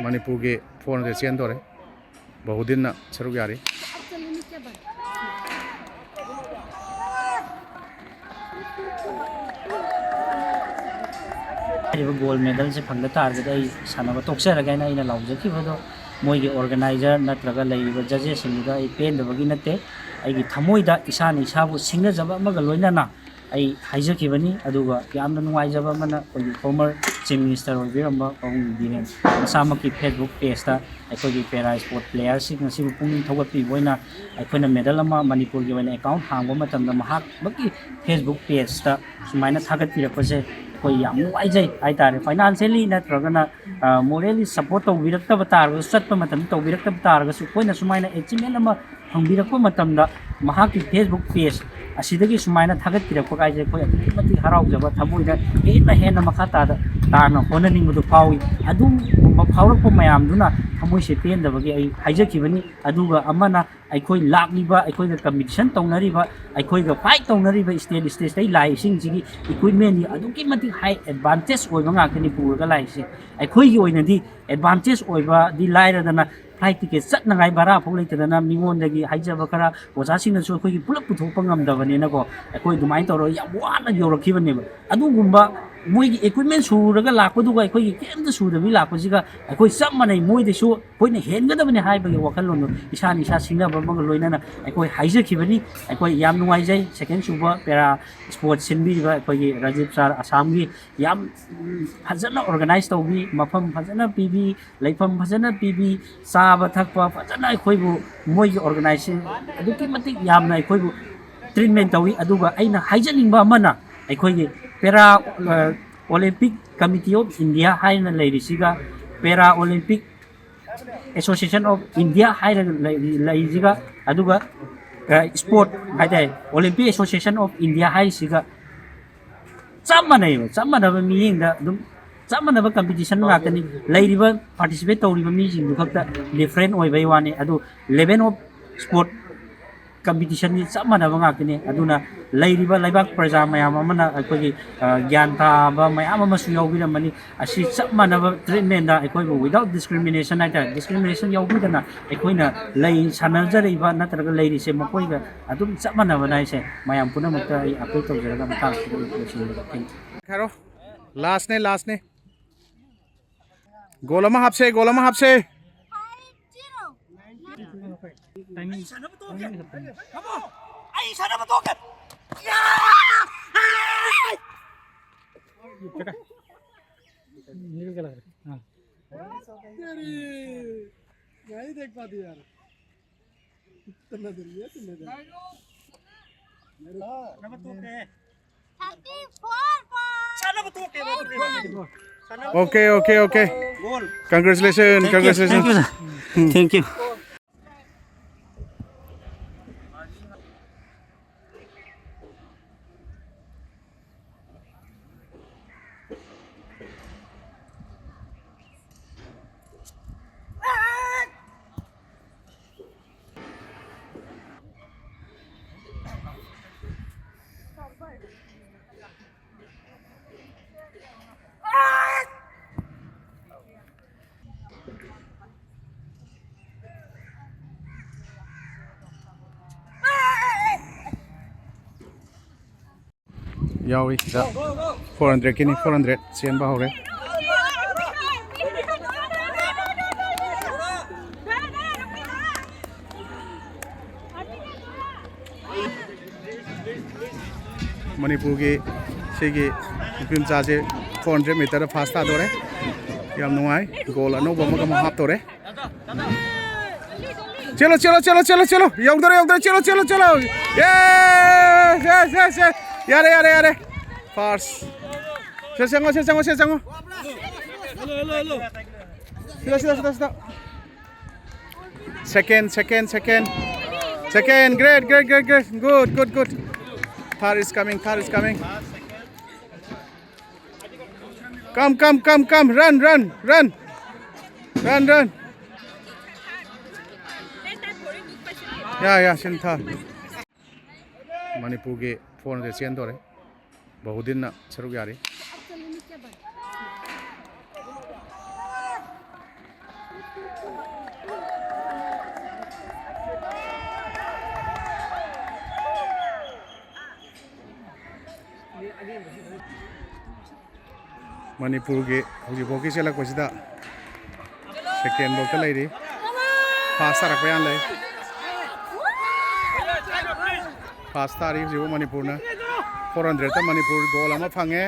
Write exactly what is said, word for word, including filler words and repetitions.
ꯃꯅꯤꯄꯨꯔꯒꯤ four hundred ꯆꯦꯟꯗꯣꯔꯦ꯫ ꯕꯍꯨꯗꯤꯟꯅ ꯁꯔꯨꯛ ꯌꯥꯔꯤ꯫ ꯍꯥꯏꯔꯤꯕ ꯒꯣꯜ ꯃꯦꯗꯜꯁꯦ ꯐꯪꯗ ꯇꯥꯔꯒꯗꯤ ꯑꯩ ꯁꯥꯟꯅꯕ ꯇꯣꯛꯆꯔꯒꯦ ꯍꯥꯏꯅ ꯑꯩꯅ ꯂꯥꯎꯖꯈꯤꯕꯗꯣ, ꯃꯣꯏꯒꯤ ꯑꯣꯔꯒꯅꯥꯏꯖꯔ ꯅꯠꯇ꯭ꯔꯒ ꯂꯩꯔꯤꯕ ꯖꯖꯦꯁꯁꯤꯡꯗꯨꯗ ꯑꯩ ꯄꯦꯟꯗꯕꯒꯤ ꯅꯠꯇꯦ꯫ ꯑꯩꯒꯤ ꯊꯃꯣꯏꯗ ꯏꯁꯥꯅ ꯏꯁꯥꯕꯨ ꯁꯤꯡꯅꯖꯕ ꯑꯃꯒ ꯂꯣꯏꯅꯅ ꯑꯩ ꯍꯥꯏꯖꯈꯤꯕꯅꯤ꯫ ꯑꯗꯨꯒ ꯌꯥꯝꯅ ꯅꯨꯡꯉꯥꯏꯖꯕ ꯑꯃꯅ, ꯑꯩꯈꯣꯏꯒꯤ ꯐꯣꯔꯃꯔ ꯆꯤꯐ ꯃꯤꯅꯤꯁꯇꯔ ꯑꯣꯏꯕꯤꯔꯝꯕ ꯄꯥꯕꯨꯡ ꯕꯤꯔꯦꯟ ꯃꯁꯥꯃꯛꯀꯤ ꯐꯦꯁꯕꯨꯛ ꯄꯦꯖꯇ ꯑꯩꯈꯣꯏꯒꯤ ꯄꯦꯔꯥ ꯏꯁꯄꯣꯔꯠ ꯄ꯭ꯂꯦꯌꯔꯁꯤꯡ ꯑꯁꯤꯕꯨ ꯄꯨꯛꯅꯤꯡ ꯊꯧꯒꯠꯄꯤꯕ ꯑꯣꯏꯅ ꯑꯩꯈꯣꯏꯅ ꯃꯦꯗꯜ ꯑꯃ ꯃꯅꯤꯄꯨꯔꯒꯤ ꯑꯣꯏꯅ ꯑꯦꯀꯥꯎꯟ ꯍꯥꯡꯕ ꯃꯇꯝꯗ ꯃꯍꯥꯛꯃꯛꯀꯤ ꯐꯦꯁꯕꯨꯛ ꯄꯦꯖꯇ ꯁꯨꯃꯥꯏꯅ ꯊꯥꯒꯠꯄꯤꯔꯛꯄꯁꯦ ꯑꯩꯈꯣꯏ ꯌꯥꯝ ꯅꯨꯡꯉꯥꯏꯖꯩ ꯍꯥꯏꯇꯥꯔꯦ꯫ ꯐꯥꯏꯅꯥꯟꯁꯤꯌꯦꯜꯂꯤ ꯅꯠꯇ꯭ꯔꯒꯅ, ꯑ, ꯃꯣꯔꯦꯜꯂꯤ ꯁꯄꯣꯔꯠ ꯇꯧꯕꯤꯔꯛꯇꯕ ꯇꯥꯔꯒꯁꯨ, ꯆꯠꯄ ꯃꯇꯝꯗ ꯇꯧꯕꯤꯔꯛꯇꯕ ꯇꯥꯔꯒꯁꯨ, ꯑꯩꯈꯣꯏꯅ ꯁꯨꯃꯥꯏꯅ ꯑꯦꯆꯤꯞꯃꯦꯟ ꯑꯃ ꯐꯪꯕꯤꯔꯛꯄ ꯃꯇꯝꯗ ꯃꯍꯥꯛꯀꯤ ꯐꯦꯁꯕꯨꯛ ꯄꯦꯖ ꯑꯁꯤꯗꯒꯤ ꯁꯨꯃꯥꯏꯅ ꯊꯥꯒꯠꯄꯤꯔꯛꯄ ꯀꯥꯏꯁꯦ ꯑꯩꯈꯣꯏ ꯑꯗꯨꯛꯀꯤ ꯃꯇꯤꯛ ꯍꯔꯥꯎꯖꯕ, ꯊꯃꯣꯏꯗ ꯍꯦꯟꯅ ꯍꯦꯟꯅ ꯃꯈꯥ ꯇꯥꯗ, ꯇꯥꯅ ꯍꯣꯠꯅꯅꯤꯡꯕꯗꯨ ꯐꯥꯎꯏ꯫ ꯑꯗꯨꯒꯨꯝꯕ ꯐꯥꯎꯔꯛꯄ ꯃꯌꯥꯝꯗꯨꯅ ꯊꯃꯣꯏꯁꯦ ꯄꯦꯟꯗꯕꯒꯤ ꯑꯩ ꯍꯥꯏꯖꯈꯤꯕꯅꯤ꯫ ꯑꯗꯨꯒ ꯑꯃꯅ, ꯑꯩꯈꯣꯏ ꯂꯥꯛꯂꯤꯕ, ꯑꯩꯈꯣꯏꯒ ꯀꯝꯄꯤꯇꯤꯁꯟ ꯇꯧꯅꯔꯤꯕ, ꯑꯩꯈꯣꯏꯒ ꯐꯥꯏꯠ ꯇꯧꯅꯔꯤꯕ ꯏꯁꯇꯦꯠ ꯏꯁꯇꯦꯠꯇꯩ ꯂꯥꯛꯏꯁꯤꯡꯁꯤꯒꯤ ꯏꯀ꯭ꯋꯤꯞꯃꯦꯟꯗꯤ ꯑꯗꯨꯛꯀꯤ ꯃꯇꯤꯛ ꯍꯥꯏ ꯑꯦꯗꯚꯥꯟꯇꯦꯖ ꯑꯣꯏꯕ ꯉꯥꯛꯇꯅꯤ ꯄꯨꯔꯒ ꯂꯥꯛꯏꯁꯦ꯫ ꯑꯩꯈꯣꯏꯒꯤ ꯑꯣꯏꯅꯗꯤ ꯑꯦꯗꯚꯥꯟꯇꯦꯖ ꯑꯣꯏꯕꯗꯤ ꯂꯥꯏꯔꯗꯅ, ꯐ꯭ꯂꯥꯏꯠ ꯇꯤꯀꯦꯠ ꯆꯠꯅꯉꯥꯏ ꯚꯔꯥ ꯐꯥꯎ ꯂꯩꯇꯗꯅ, ꯃꯤꯉꯣꯟꯗꯒꯤ ꯍꯥꯏꯖꯕ ꯈꯔ, ꯑꯣꯖꯥꯁꯤꯡꯅꯁꯨ ꯑꯩꯈꯣꯏꯒꯤ ꯄꯨꯂꯞ ꯄꯨꯊꯣꯛꯄ ꯉꯝꯗꯕꯅꯤꯅꯀꯣ, ꯑꯩꯈꯣꯏ ꯑꯗꯨꯃꯥꯏꯅ ꯇꯧꯔꯒ ꯌꯥꯝ ꯋꯥꯅ ꯌꯧꯔꯛꯈꯤꯕꯅꯦꯕ꯫ ꯑꯗꯨꯒꯨꯝꯕ ꯃꯣꯏꯒꯤ ꯏꯀ꯭ꯋꯤꯞꯃꯦꯟ ꯁꯨꯔꯒ ꯂꯥꯛꯄꯗꯨꯒ ꯑꯩꯈꯣꯏꯒꯤ ꯀꯔꯤꯝꯇ ꯁꯨꯗꯕꯤ ꯂꯥꯛꯄꯁꯤꯒ ꯑꯩꯈꯣꯏ ꯆꯞ ꯃꯥꯟꯅꯩ꯫ ꯃꯣꯏꯗꯁꯨ ꯑꯩꯈꯣꯏꯅ ꯍꯦꯟꯒꯗꯕꯅꯤ ꯍꯥꯏꯕꯒꯤ ꯋꯥꯈꯜꯂꯣꯟꯗꯣ ꯏꯁꯥꯅ ꯏꯁꯥ ꯁꯤꯡꯅꯕ ꯑꯃꯒ ꯂꯣꯏꯅꯅ ꯑꯩꯈꯣꯏ ꯍꯥꯏꯖꯈꯤꯕꯅꯤ꯫ ꯑꯩꯈꯣꯏ ꯌꯥꯝ ꯅꯨꯡꯉꯥꯏꯖꯩ꯫ ꯁꯦꯀꯦꯟ ꯁꯨꯕ ꯄꯦꯔꯥ ꯏꯁꯄꯣꯔꯠ ꯁꯤꯟꯕꯤꯔꯤꯕ ꯑꯩꯈꯣꯏꯒꯤ ꯔꯥꯖꯤꯞ ꯁꯥꯔ, ꯑꯁꯥꯝꯒꯤ, ꯌꯥꯝ, ꯎꯝ, ꯐꯖꯅ ꯑꯣꯔꯒꯅꯥꯏꯖ ꯇꯧꯕꯤ, ꯃꯐꯝ ꯐꯖꯅ ꯄꯤꯕꯤ, ꯂꯩꯐꯝ ꯐꯖꯅ ꯄꯤꯕꯤ, ꯆꯥꯕ ꯊꯛꯄ ꯐꯖꯅ ꯑꯩꯈꯣꯏꯕꯨ, ꯃꯣꯏꯒꯤ ꯑꯣꯔꯒꯅꯥꯏꯖꯦꯁꯟ ꯑꯗꯨꯛꯀꯤ ꯃꯇꯤꯛ ꯌꯥꯝꯅ ꯑꯩꯈꯣꯏꯕꯨ ꯇ꯭ꯔꯤꯠꯃꯦꯟ ꯇꯧꯏ꯫ ꯑꯗꯨꯒ ꯑꯩꯅ ꯍꯥꯏꯖꯅꯤꯡꯕ ꯑꯃꯅ, ꯑꯩꯈꯣꯏꯒꯤ ꯄꯦꯔꯥ, ꯑ, ꯑꯣꯂꯦꯝꯄꯤꯛ ꯀꯃꯤꯇꯤ ꯑꯣꯐ ꯏꯟꯗꯤꯌꯥ ꯍꯥꯏꯅ ꯂꯩꯔꯤꯁꯤꯒ, ꯄꯦꯔꯥ ꯑꯣꯂꯦꯝꯄꯤꯛ ꯑꯦꯁꯣꯁꯤꯌꯦꯁꯟ ꯑꯣꯐ ꯏꯟꯗꯤꯌꯥ ꯍꯥꯏꯔꯒ ꯂꯩ-, ꯂꯩꯔꯤꯁꯤꯒ, ꯑꯗꯨꯒ, ꯑ, ꯏꯁꯄꯣꯔꯠ ꯍꯥꯏꯇꯥꯔꯦ, ꯑꯣꯂꯦꯝꯄꯤꯛ ꯑꯦꯁꯣꯁꯤꯌꯦꯁꯟ ꯑꯣꯐ ꯏꯟꯗꯤꯌꯥ ꯍꯥꯏꯔꯤꯁꯤꯒ ꯆꯞ ꯃꯥꯟꯅꯩꯕ, ꯆꯞ ꯃꯥꯟꯅꯕ ꯃꯤꯠꯌꯦꯡꯗ ꯑꯗꯨꯝ ꯆꯞ ꯃꯥꯟꯅꯕ ꯀꯝꯄꯤꯇꯤꯁꯟ ꯉꯥꯛꯇꯅꯤ꯫ ꯂꯩꯔꯤꯕ, ꯄꯥꯔꯇꯤꯁꯤꯄꯦꯠ ꯇꯧꯔꯤꯕ ꯃꯤꯁꯤꯡꯗꯨ ꯈꯛꯇ ꯗꯤꯐ꯭ꯔꯦꯟ ꯑꯣꯏꯕꯩ ꯋꯥꯅꯤ꯫ ꯑꯗꯨ ꯂꯦꯚꯦꯜ ꯑꯣꯐ ꯏꯁꯄꯣꯔꯠ ꯀꯝꯄꯤꯇꯤꯁꯟꯁꯤ ꯆꯞ ꯃꯥꯟꯅꯕ ꯉꯥꯛꯇꯅꯤ꯫ ꯑꯗꯨꯅ ꯂꯩꯔꯤꯕ ꯂꯩꯕꯥꯛ ꯄ꯭ꯔꯖꯥ ꯃꯌꯥꯝ ꯑꯃꯅ ꯑꯩꯈꯣꯏꯒꯤ, ꯑ, ꯒ꯭ꯌꯥꯟ ꯇꯥꯕ ꯃꯌꯥꯝ ꯑꯃꯁꯨ ꯌꯥꯎꯕꯤꯔꯝꯃꯅꯤ꯫ ꯑꯁꯤ ꯆꯞ ꯃꯥꯟꯅꯕ ꯇ꯭ꯔꯤꯠꯃꯦꯟꯗ ꯑꯩꯈꯣꯏꯕꯨ without discrimination ꯍꯥꯏꯇꯥꯔꯦ, ꯗꯤꯁꯀ꯭ꯔꯤꯃꯤꯅꯦꯁꯟ ꯌꯥꯎꯕꯤꯗꯅ ꯑꯩꯈꯣꯏꯅ ꯂꯩ ꯁꯥꯟꯅꯖꯔꯛꯏꯕ ꯅꯠꯇ꯭ꯔꯒ ꯂꯩꯔꯤꯁꯦ ꯃꯈꯣꯏꯒ ꯑꯗꯨꯝ ꯆꯞ ꯃꯥꯟꯅꯕꯅ ꯍꯥꯏꯁꯦ ꯃꯌꯥꯝ ꯄꯨꯝꯅꯃꯛꯇ ꯑꯩ ꯑꯄꯤꯜ ꯇꯧꯖꯔꯒ ꯃꯇꯥꯡꯁꯤꯗ ꯑꯩ ꯂꯣꯏꯁꯤꯟꯖꯔꯒꯦ꯫ Thank you꯫ ꯍꯥꯏꯔꯣ꯫ ꯂꯥꯁꯅꯦ, ꯂꯥꯁꯅꯦ꯫ ꯒꯣꯜ ꯑꯃ ꯍꯥꯞꯁꯦ, ꯒꯣꯜ ꯑꯃ ꯍꯥꯞꯁꯦ꯫ तेरी, नहीं देख पाती यार। इतना देर, ये इतना देर। Okay, okay, okay. Congratulations, congratulations. Thank you, sir. Thank you. ꯌꯥꯎꯔꯤ ꯁꯤꯗ꯫ Four hundred ꯀꯤꯅꯤ, four hundred ꯆꯦꯟꯕ ꯍꯧꯔꯦ꯫ ꯃꯅꯤꯄꯨꯔꯒꯤ ꯁꯤꯒꯤ ꯅꯨꯄꯤ ꯃꯆꯥꯁꯦ four hundred meter ꯗ first ꯇꯥꯗꯣꯔꯦ꯫ ꯌꯥꯝ ꯅꯨꯡꯉꯥꯏ꯫ ꯒꯣꯜ ꯑꯅꯧꯕ ꯑꯃꯒ ꯑꯃꯨꯛ ꯍꯥꯞꯇꯣꯔꯦ꯫ ꯆꯦꯜꯂꯣ, ꯆꯦꯜꯂꯣ, ꯆꯦꯜꯂꯣ, ꯆꯦꯜꯂꯣ, ꯆꯦꯜꯂꯣ꯫ ꯌꯧꯗꯣꯔꯦ, ꯌꯧꯗꯣꯔꯦ꯫ ꯆꯦꯜꯂꯣ, ꯆꯦꯜꯂꯣ, ꯆꯦꯜꯂꯣ꯫ Yes, yes, yes, yes. ꯌꯥꯔꯦ, ꯌꯥꯔꯦ, ꯌꯥꯔꯦ꯫ First꯫ ꯁꯤꯗ ꯆꯪꯉꯣ, ꯁꯤꯗ ꯆꯪꯉꯣ, ꯁꯤꯗ ꯆꯪꯉꯣ꯫ ꯁꯤꯗ, ꯁꯤꯗ, ꯁꯤꯗ, ꯁꯤꯗ꯫ Second, second, second. Second, great, great, great, great. Good, good, good. Third is coming, third is coming. Come, come, come, come. Run, run, run. Run, run. ꯌꯥ, ꯌꯥ, ꯁꯤꯟꯊ꯫ ꯃꯅꯤꯄꯨꯔꯒꯤ ꯐꯣꯔ ꯍꯟꯗ꯭ꯔꯦꯠ ꯆꯦꯟꯗꯣꯔꯦ꯫ ꯕꯍꯨꯗꯤꯟꯅ ꯁꯔꯨꯛ ꯌꯥꯔꯤ꯫ ꯃꯅꯤꯄꯨꯔꯒꯤ ꯍꯧꯖꯤꯛꯐꯥꯎꯒꯤ ꯆꯦꯜꯂꯛꯄꯁꯤꯗ ꯁꯦꯀꯦꯟꯐꯥꯎꯗ ꯂꯩꯔꯤ꯫ ꯐꯥꯁ ꯇꯥꯔꯛꯄ ꯌꯥꯝ ꯂꯩ꯫ ꯐꯥꯁ ꯇꯥꯔꯤ ꯍꯧꯖꯤꯛꯐꯥꯎ ꯃꯅꯤꯄꯨꯔꯅ꯫ ꯐꯣꯔ ꯍꯟꯗ꯭ꯔꯦꯠꯇ ꯃꯅꯤꯄꯨꯔ ꯒꯣꯜ ꯑꯃ ꯐꯪꯉꯦ꯫